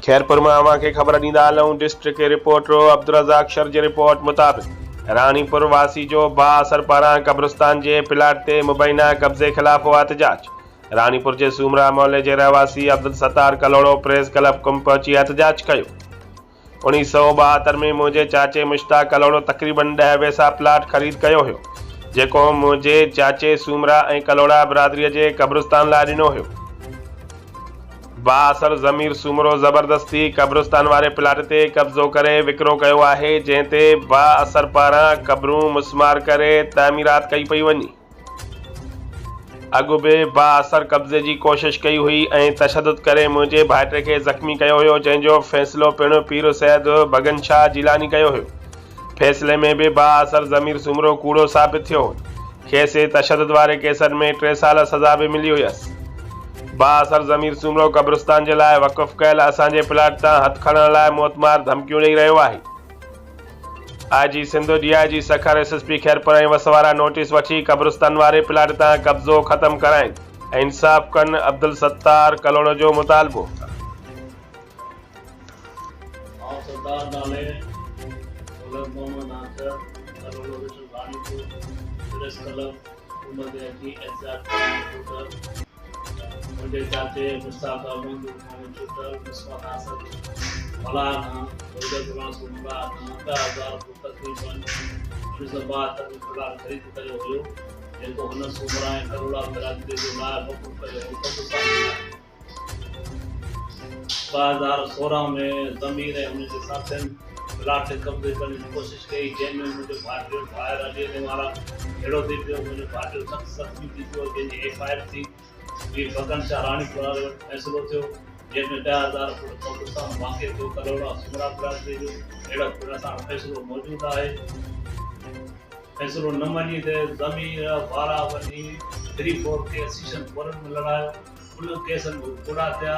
خيرپور مان اوهان کي خبر ڏيندا هلون ڊسٽرڪٽ رپورٽر عبدالرزاق شر جي رپورٽ مطابق راڻيپور واسي جو بااثر پاران قبرستان جي پلاٽ تي مبينا قبضي خلاف احتجاج راڻيپور جي سومرا محلي جي رهواسي عبدالستار ڪلهوڙو پريس ڪلب ڪم پهچي احتجاج ڪيو. 1972 ۾ منهنجي چاچي مشتاق ڪلهوڙو تقريبن ڏهه ويسا پلاٽ خريد ڪيو هيو، جيڪو منهنجي چاچي سومرا ۽ ڪلهوڙا برادريء جي قبرستان لاء ڏنو هيو. بااثر ضمير سومرو زبردستي قبرستان واري پلاٽ تي قبضو ڪري وڪرو ڪيو آهي، جنهن تي بااثر پاران قبرون مسمار ڪري تعميرات ڪئي پئي وڃي. اڳ به بااثر قبضي جي ڪوشش ڪئي هئي ۽ تشدد ڪري منهنجي ڀائٽي کي زخمي ڪيو هيو جنهن جو فيصلو پڻ پير سيد بگن شاهه جيلاني ڪيو هيو فيصلي ۾ به بااثر ضمير سومرو ڪوڙو ثابت ٿيو هو کيس تشدد واري ڪيسن ۾ ٽي سال سزا به ملي هيس بااثر ضمير سومرو قبرستان جي لاء وقف ڪيل اسان جي پلاٽ تان هٿ کڻڻ لاء موتمار ڌمڪيون ڏئي رهيو آهي. I G Sindh, D I G Sukkur, S S P Khairpur ۽ وس وارا نوٽيس وٺي قبرستان واري پلاٽ تان قبضو ختم ڪرائين ۽ انصاف ڪن، عبدالستار ڪلهوڙو جو مطالبو. آئون سردار نالي ولد محمد آچر ڪلهوڙو ويٺل راڻيپور پريس ڪلب عمر تي اچي احتجاج ڪرڻ لڳو ته منهنجي چاچي مشتاق احمد محمد ڇٽل مصباح ناصر ملاح کان ولد غلام رسول ملاح کان 10,000 فوٽ تقريبن 1972 ۾ پلاٽ خريد ڪيو هيو جيڪو هن سومرا ۽ ڪروڙا برادري جي لاء وقف ڪيو هو قبرستان جي لاء. 2016 ۾ ضمير ۽ هن جي ساٿين پلاٽ تي قبضي ڪرڻ جي ڪوشش ڪئي، جنهن ۾ منهنجو ڀائٽيو ڀائر علي علي وارا جهيڙو ٿي پيو، منهنجو ڀائٽيو سخت زخمي ٿي پيو، جنهن جي ايف I R ٿي، پير بگن شاهه راڻيپور واري وٽ فيصلو ٿيو، جنهن ۾ 10,000 فوٽ قبرستان واقع ٿيو، ڪلهوڙا سومرا برادري جو اهڙو پڻ اسان وٽ فيصلو موجود آهي. فيصلو نه مڃيندي ضمير وارا وڃي three four case session court ۾ لڙايو. انهن ڪيسن ۾ ڪوڙا ٿيا.